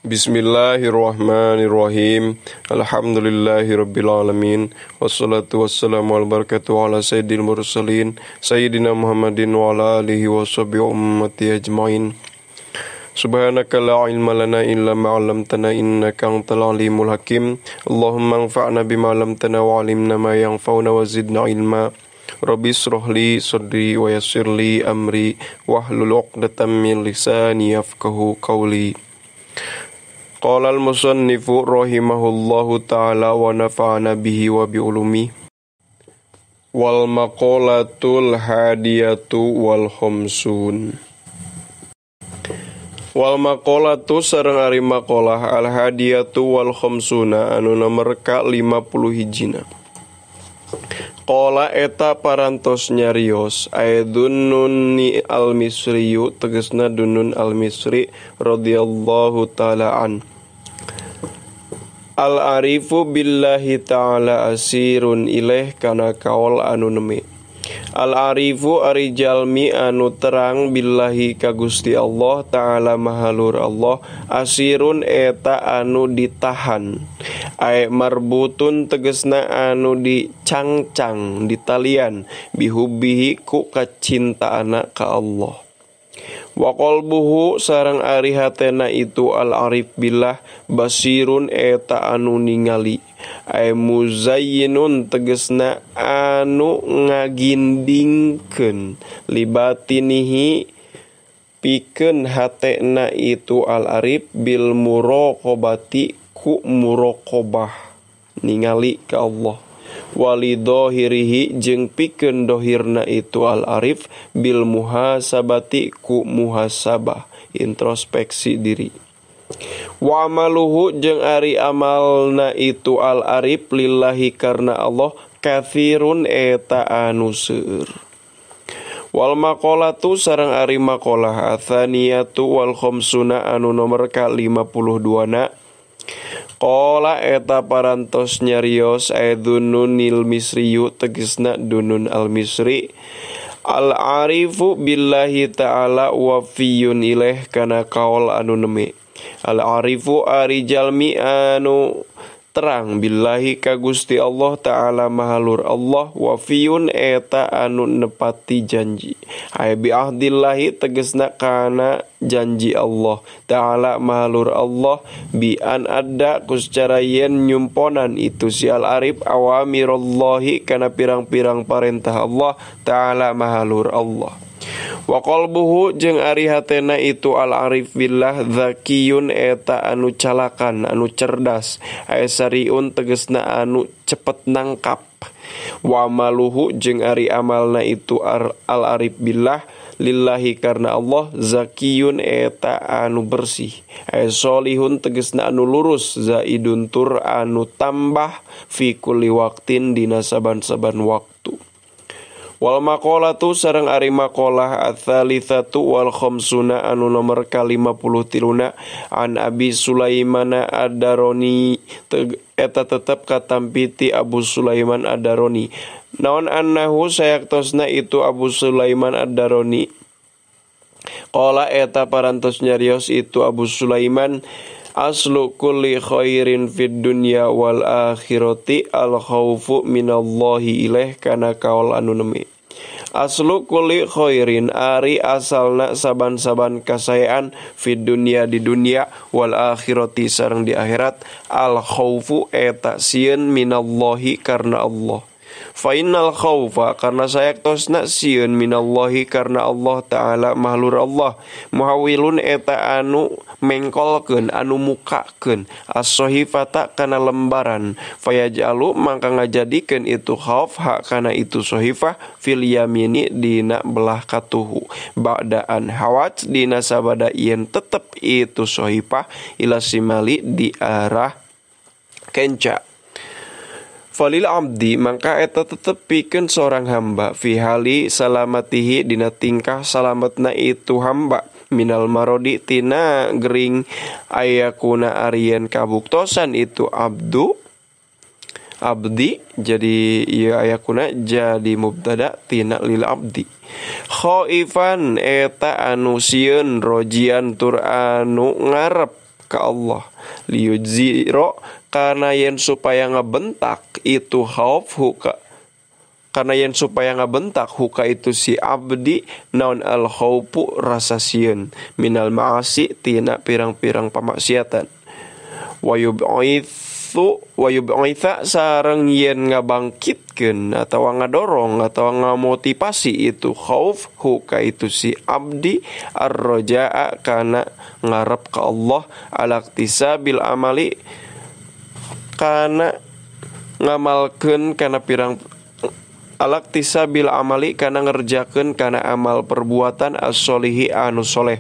Bismillahirrahmanirrahim. Alhamdulillahirabbil alamin. Wassalatu wassalamu ala barakatuh ala sayyidil mursalin sayyidina Muhammadin wa ala alihi washabihi ummati ajmain. Subhanaka la ilma lana illa ma 'allamtana innaka antal alimul hakim. Allahumma anfa'na bima 'allamtana wa 'allimna ma yanfa'una wa zidna ilma. Rabbi israh li sadri wa yassir li amri wahlul 'uqdatam min lisani yafqahu qawli. Qala al-musannifu rahimahullahu ta'ala wa nafa'ana bihi wa bi'ulumi. Wal maqalatul hadiyatu wal khamsun. Wal maqalatu sareng ari maqalah al hadiyatu wal khamsuna anu nomer ka 50 hijina. Qala eta parantos nyarios aidunni al-misriyu tegesna dunun al-misri radhiyallahu ta'ala an. Al-arifu billahi ta'ala asirun ilaih kana kaol anu nemi. Al-arifu ari jalmi anu terang billahi ka Gusti Allah ta'ala mahalur Allah asirun eta anu ditahan. Ae marbutun tegesna anu dicangcang ditalian bihubihi ku kacintaana ka Allah. Wa qalbuhu sareng ari hatena itu al-arif billah basirun eta anu ningali. Ae muzayyinun tegesna anu ngagindingkeun libatinihi pikeun hatena itu al-arif bil muraqabati ku muraqabah ningali ka Allah. Walidhahirihi jeung pikeun dohirna itu al-arif bil muhasabati ku muhasabah introspeksi diri. Wa amaluhu jeung ari amalna itu al-arif lillahi karna Allah kathirun eta anu seueur. Wal maqalatu sareng ari maqalah atsaniyatu wal khamsuna anu nomer ka 52 na. Qala eta parantos nyarios aidununil misriyu tegesna dunun al-misri al-arifu billahi ta'ala wafiyun ilaih kana kaol anu nemi. Al-arifu ari jalmi anu terang billahi ka Gusti Allah ta'ala mahalur Allah wafiyun eta anu nepati janji. Ay bi ahdillahi tegesna kana janji Allah ta'ala mahalur Allah bi an adda ku secara yen nyumponan itu si al-arif awamirallahi kana pirang-pirang parentah Allah ta'ala mahalur Allah. Wa qalbuhu jeung ari hatena itu al-arif billah zakiyun eta anu calakan anu cerdas ae sariun tegesna anu cepet nangkap. Wa amaluhu jeung ari amalna itu al-arif billah lillahi karna Allah zakiyun eta anu bersih ae solihun tegesna anu lurus zaidun tur anu tambah fi kulli waqtin dina saban-saban waktu. Wal maqalatu sareng ari maqalah ats-tsalitsatu wal khamsuna anu nomer ka 53 an Abi Sulaiman ad-Darani eta tetep katampi ti Abu Sulaiman ad-Darani. Naon annahu sayaktosna itu Abu Sulaiman ad-Darani. Qala eta parantos nyarios itu Abu Sulaiman aslu kulli khairin fid dunya wal akhirati al khaufu minallahi ilaih kana kaol anu nemi. Aslu kulli khairin ari asalna saban-saban kasaean fid dunya di dunya wal akhirati sareng di akhirat al khaufu eta sieun minallahi karna Allah. Fa innal khaufa karna sayaktosna sieun minallahi karna Allah ta'ala mahlur Allah muhawilun eta anu mengkolkeun anu mukakeun as-sahifata kana lembaran fayajalu mangka ngajadikeun itu khauf hak kana itu sahifah fil yamini dina belah katuhu ba'daan hawat dina sabada yen tetep itu sahifah ila simali di arah kenca. Falil abdi mangka eta tetep pikeun seorang hamba fi hali salamatihi dina tingkah salametna itu hamba minal marodi tina gering ayakuna arian kabuktosan itu abdu abdi jadi ieu ayakuna jadi mubtada tina lil abdi khaifan eta anu sieun rojian tur anu ngarep ka Allah liyujziro karena yen supaya ngebentak itu khauf huka karena yen supaya ngabentak huka itu si abdi naon al khaufu rasa sieun minal ma'asi tina pirang-pirang pamaksiatan wa yub'itsa sareng yen ngabangkitkeun atawa ngadorong atawa ngamotivasi itu khauf huka itu si abdi ar-rajaa kana ngarep ka Allah alaktisabil amali kana ngamalkeun kana pirang alaktisabil amali kana ngerjakeun kana amal perbuatan as-solihi anu soleh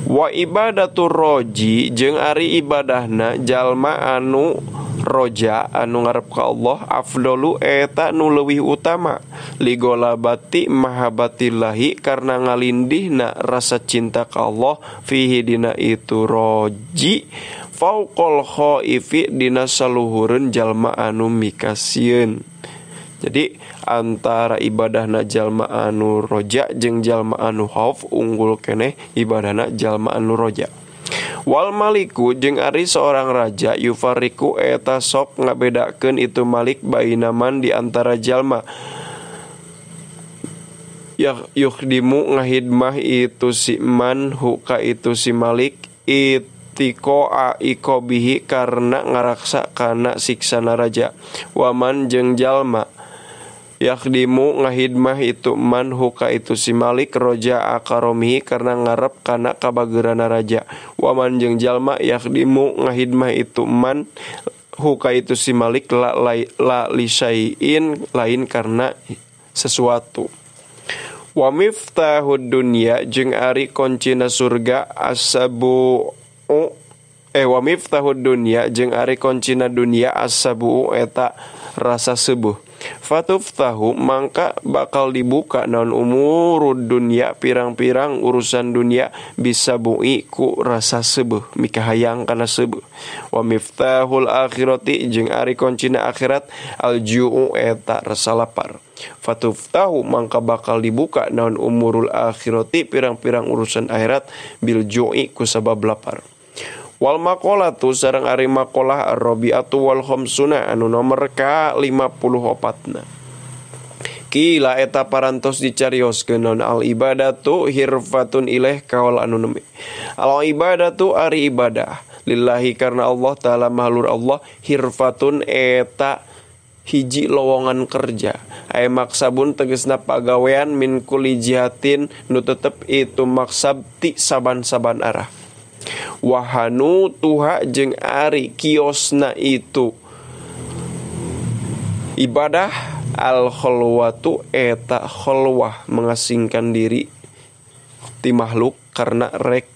wa ibadatur roji jeung ari ibadahna jalma anu roja anu ngarep ka Allah afdalu eta nu leuwih utama ligolabati mahabbatillahi karena ngalindihna rasa cinta ka Allah fihi dina itu roji fauqal khaifi dina saluhureun jalma anu mikasieun. Jadi antara ibadahna jalma anu roja jeung jalma anu khauf unggul keneh ibadahna jalma anu roja. Wal maliku jeung ari seorang raja yufariku eta sok ngabedakeun itu malik bainaman di antara jalma yukhdimu ngahidmah itu si man huka itu si malik itikoa ikobihi karena ngaraksa kana siksana raja. Waman jeung jalma yakhdimu ngahidmah itu man huka itu si malik roja akaromihi karena ngarep kana kabageurana raja. Waman jeung jalma yakhdimu ngahidmah itu man huka itu si malik la, la, la lisaiin lain karena sesuatu. Wa miftahud dunya jeung ari kuncina surga asabu wa miftahud dunya jeung ari kuncina dunya asabu eta rasa sebuh. Fatuftahu mangka bakal dibuka naon umurud dunya pirang-pirang urusan dunia bisa bui ku rasa sebuh mikahayang kana sebuh. Wa miftahul akhirati jeung ari kuncina akhirat alju'u eta rasa lapar. Fatuftahu mangka bakal dibuka naon umurul akhirati pirang-pirang urusan akhirat bil ju'i ku sabab lapar. Wal maqalatu sareng ari maqalah ar-rabi'atu wal khamsuna anu nomor ka 54na. Kila eta parantos dicarioskeun naon al ibadatu hirfatun ilaih kaol anu nemi. Al ibadatu ari ibadah lillahi karena Allah taala mahlur Allah hirfatun eta hiji lowongan kerja. Aya maksabun tegesna pagawean min kulli jihatin nu tetep itu maksab ti saban-saban arah. Wahanu tuha jeung ari kiosna itu ibadah al kholwatu eta kholwah mengasingkan diri ti makhluk karena rek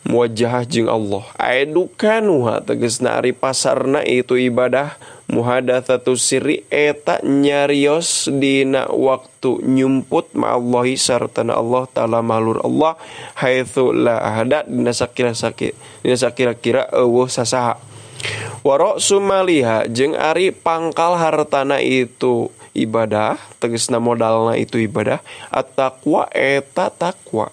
muwajjahah jeung Allah. Aedukanuha tegesna ari pasarna itu ibadah muhadatsatu sirri eta nyarios dina waktu nyumput ma'allahi sartana Allah ta'ala mahlur Allah haitsu la ahada dina sakira-kira eueuh sasaha. Wa ra'su maliha jeung ari pangkal hartana itu ibadah tegesna modalna itu ibadah at-taqwa eta takwa.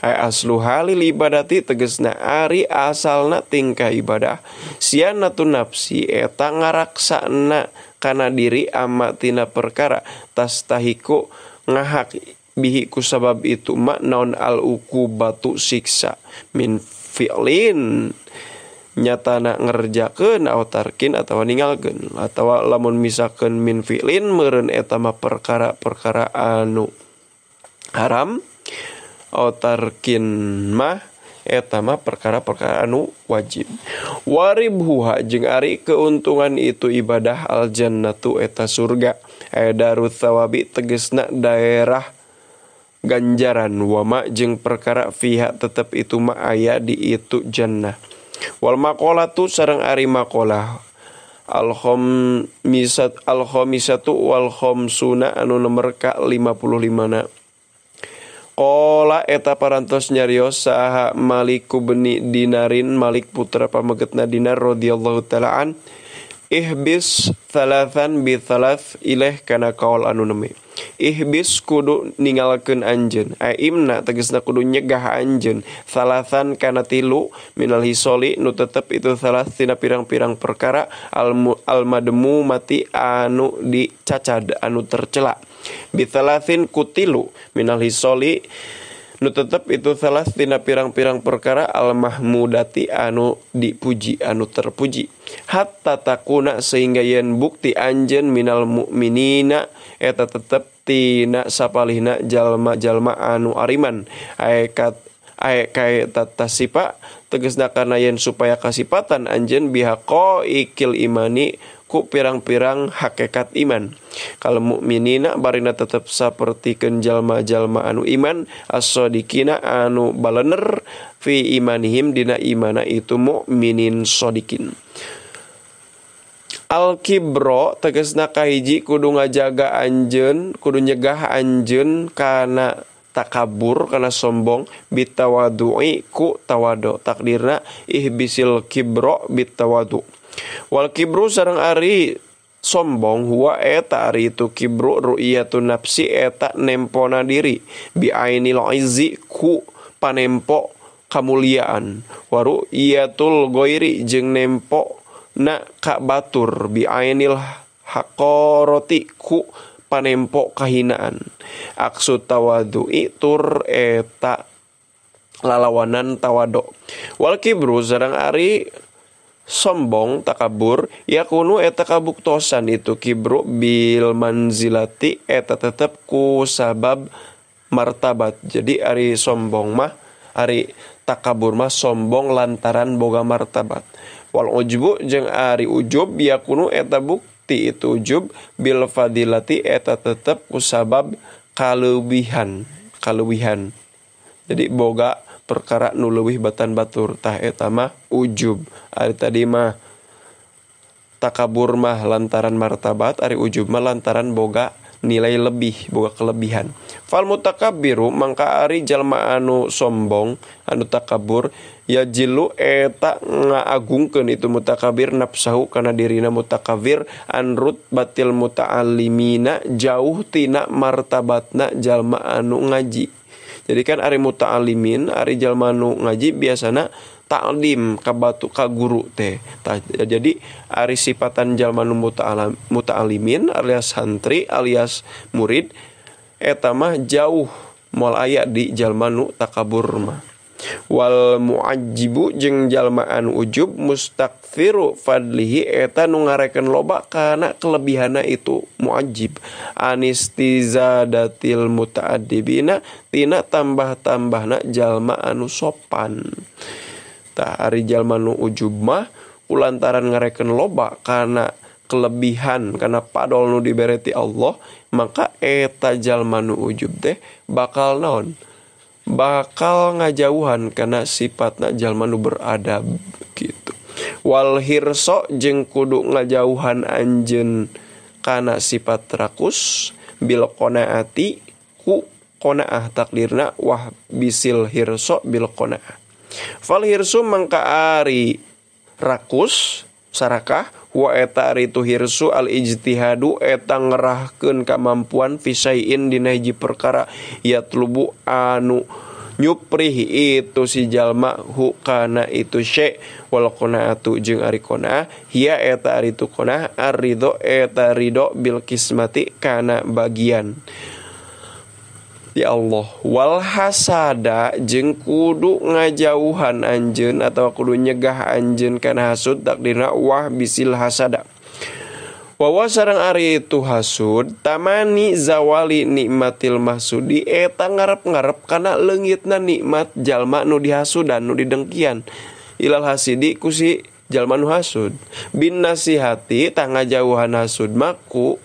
Ay aslu halil ibadati tegesna ari asalna tingkah ibadah sianatun nafsi eta ngaraksana kana diri ama tina perkara tastahiku ngahak bihi ku sabab itu ma naon al uqubatu siksa min fi'lin nyatana ngerjakeun atau tarkin atawa ninggalkeun atawa lamun misakeun min fi'lin meureun eta mah perkara-perkara anu haram otarkin mah eta mah perkara-perkara anu wajib. Waribhuha jeung ari keuntungan itu ibadah al jannatu eta surga. Darut thawabi tegesna daerah ganjaran wama jeung perkara fiha tetep itu mah aya di itu jannah. Wal maqalatu sareng ari maqalah al khamisat al khamisatu wal khamsuna anu nomor ka 55 na. Qala eta parantos nyarios saha Malik bin Dinarin Malik putra pamegetna Dinar radhiyallahu taala an Ihbis thalathan bi thalath ilaih kana kaul anu neme. Ihbis kudu ningalkeun anjeun, aimna tegasna kudu nyegah anjeun thalathan kana tilu minal hisoli nu tetep itu thalath tina pirang-pirang perkara al madmu mati anu dicacad anu tercela. Bi thalathin ku tilu minal hisoli nu tetep itu thalath tina pirang-pirang perkara al mahmudati anu dipuji anu terpuji. Hatta takuna sehingga yen bukti anjeun minal mukminina eta tetep tina sapalihna jalma-jalma anu ariman. Aekat ae kae tasipa tegasna kana yen supaya kasipatan anjeun bihaqaiqil imani ku pirang-pirang hakikat iman. Kal mukminina barina tetep sapertikeun jalma-jalma anu iman as-sadiqina anu balener fi imanihim dina imana itu mukminin sadiqin. Al kibro tegasna kahiji kudu ngajaga anjeun, kudu nyegah anjeun kana takabur kana sombong bitawadu'i ku tawadu. Takdirna ihbisil kibro bitawadu. Wal kibru sareng ari sombong huwa eta ari itu kibru ru'yatun nafsi eta nempona diri bi ainil izzi ku panempo kamuliaan wa ru'yatul ghairi jeung nempo na ka batur bi ainil haqarati ku panempo kahinaan. Aksu tawadu'i tur eta lalawanan tawadu. Wal kibru sareng ari sombong takabur yakunu eta kabuktosan itu kibru bil manzilati eta tetep ku sabab martabat. Jadi ari sombong mah ari takabur mah sombong lantaran boga martabat. Wal ujbu jeung ari ujub yakunu eta bukti itu ujub bil fadilati eta tetep ku sabab kaleuwihan, kaleuwihan. Jadi boga perkara nu leuwih batan batur tah eta mah ujub. Ari tadi mah takabur mah lantaran martabat, ari ujub mah lantaran boga nilai lebih, boga kelebihan. Fal mutakabbiru mangka ari jalma anu sombong, anu takabur ya jilu eta ngaagungkeun itu mutakabir nafsahu kana dirina mutakabir anrut batil muta'allimina jauh tina martabatna jalma anu ngaji. Jadi kan ari muta'allimin, ari jalma anu ngaji biasana ta'lim ka batu ka guru teh. Jadi ari sifatan jalma nu muta'allimin alias santri alias murid eta mah jauh moal aya di jalma nu takabur mah. Wal mu'ajjibu jeung jalma anu ujub mustakfiru fadlihi eta nu ngareken loba kana kelebihana itu mu'ajjib. Anistizadatil muta'addibina tina tambah-tambahna jalma anu sopan. Tah ari jalma nu ujub mah kulantaran ngareken loba kana kelebihan kana padol nu dibere ti Allah, maka eta jalma nu ujub teh bakal naon? Bakal ngajauhan karena sifatna jalma nu beradab gitu. Wal hirso jeung kudu ngajauhan anjeun kana sifat rakus bil qanaati ku qanaah takdirna wah bisil hirso bil qanaah. Fal hirsu mangka ari rakus sarakah wa eta ari tu hirsu al ijtihadu eta ngerahkeun kamampuan fisaiin dina hiji perkara yatlubu anu nyuprih itu si jalma hu kana itu syai wal qanaatu jeung ari qanaah hiya eta ari tu qanaah arridho eta ridho bil kismati kana bagian ya Allah. Wal hasada jeung kudu ngajauhan anjeun atawa kudu nyegah anjeun kana hasud takdirna wah bisil hasada. Wawa sareng ari itu hasud tamani zawali nikmatil mahsudi eta ngarep-ngarep kana leungitna nikmat jalma nu dihasudan nu didengkian ilal hasidi ku si jalma nu hasud bin nasihati tah ngajauhan hasud mah ku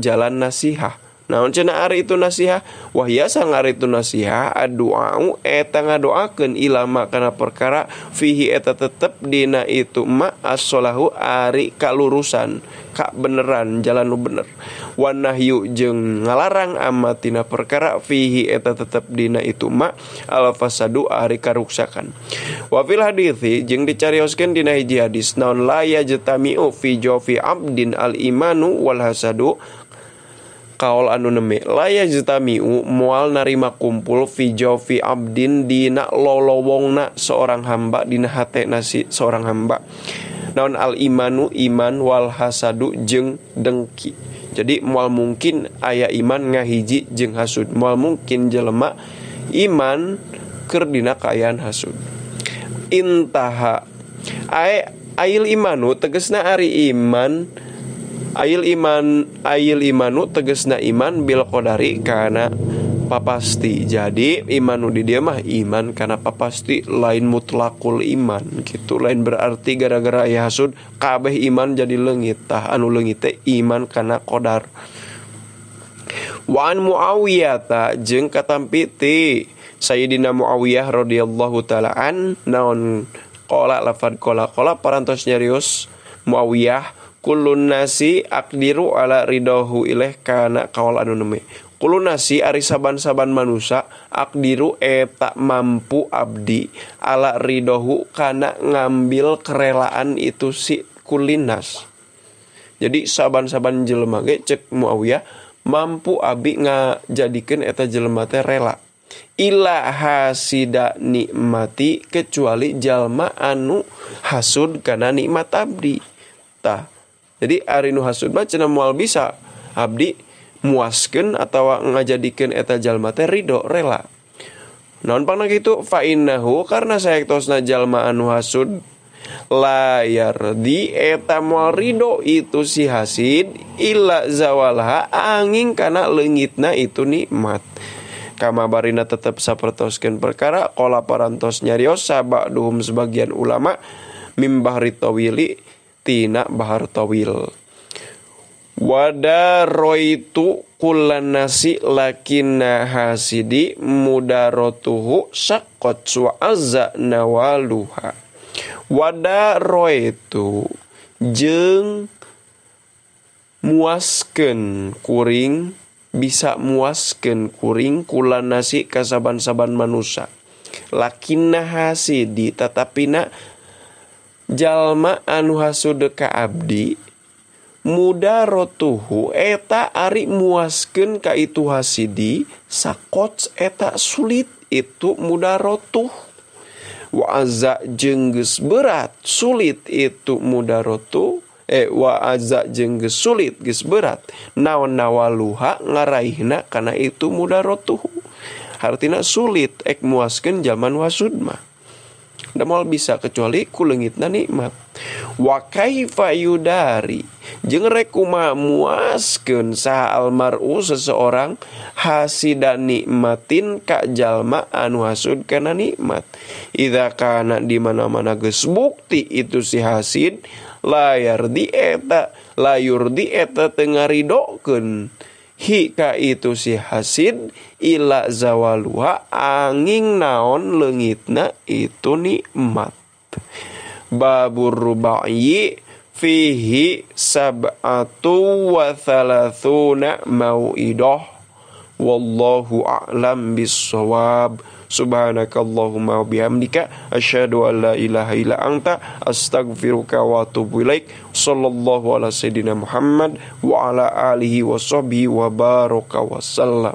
jalan nasihah. Naon cenah ari itu nasihah? Wahya sang ari itu nasihah addu'au eta ngadoakeun ilama kana perkara fihi eta tetep dina itu ma as-solahu ari kalurusan, ka beneran jalan nu bener. Wa nahyu jeung ngalarang amatina perkara fihi eta tetep dina itu ma al fasadu ari karuksakan. Wa fil hadithi jeung dicarioskeun dina hiji hadis naon la yajtami'u fi jawfi abdin al imanu wal hasadu kaol anu neme la yajtami'u moal narima kumpul fi jawfi abdin dina lolowongna seorang hamba dina hatena si seorang hamba naon al imanu iman wal hasadu jeung dengki. Jadi moal mungkin aya iman ngahiji jeung hasud, moal mungkin jelema iman keur dina kaayaan hasud. Intaha ail imanu tegesna ari iman ail imanu tegesna iman bil qadari kana papasti. Jadi imanu di dia mah iman kana papasti, lain mutlakul iman gitu. Lain berarti gara-gara aya hasud kabeh iman jadi leungit. Tah anu leungit teh iman kana qadar. Wa an Muawiyah ta jeung katampi ti Sayyidina Muawiyah radhiyallahu taala an naon qala lafad qala qala parantos nyarios Muawiyah kulun nasi akdiru ala ridahu ilaih kana kaol anu neme. Kulun nasi ari saban-saban manusa akdiru eta mampu abdi ala ridahu kana ngambil kerelaan itu si kulinas. Jadi saban-saban jelema ge cek Muawiyah mampu abi ngajadikeun eta jelema teh rela. Ila hasida nikmati kecuali jalma anu hasud kana nikmat abdi. Tah jadi ari nu hasud mah cenah moal bisa abdi muaskeun atawa ngajadikeun eta jalma teh ridho rela. Naon pangna kitu fa innahu karena saektosna jalma anu hasud la yardi eta moal ridho itu si hasid illa zawalha angin kana leungitna itu nikmat. Kama barina tetep sapertoskeun perkara qala parantos nyarios saba'duhum sebagian ulama mim bahri tawili tina bahar tawil. Wadaroitu kullan nasi lakinna hasidi mudarotuhu saqqat wa azza nawaluha. Wadaroitu jeung muaskeun kuring bisa muaskeun kuring kullan nasi kasaban-saban manusa. Lakinna hasidi tatapina jalma anu hasud ka abdi mudarotuhu eta ari muaskeun ka itu hasidi sakots eta sulit itu mudarotuh wa azza jeung geus berat sulit itu mudarotuh wa azza jeung geus sulit geus berat naon nawaluha ngaraihna kana itu mudarotuhu hartina sulit ek muaskeun jalma nu hasud mah. Da moal bisa kecuali ku leungitna nikmat. Wa kaifa yudari jeung rek kumaha muaskeun saha almaru seseorang hasida nikmatin ka jalma anu hasud kana nikmat. Idza kana di mana-mana geus bukti itu si hasid layardi eta layurdi eta teu ngaridokeun hi ka itu si hasid ila zawaluha angin naon leungitna itu nikmat. Babur rubai fihi sab'atu wa thalathuna mau'idah wallahu a'lam bissawab. Subhanakallahumma wa bihamdika asyhadu an la ilaha illa anta astaghfiruka wa atubu ilaik. Sallallahu ala sayidina Muhammad wa ala alihi wa sahbihi wa baraka wasallam.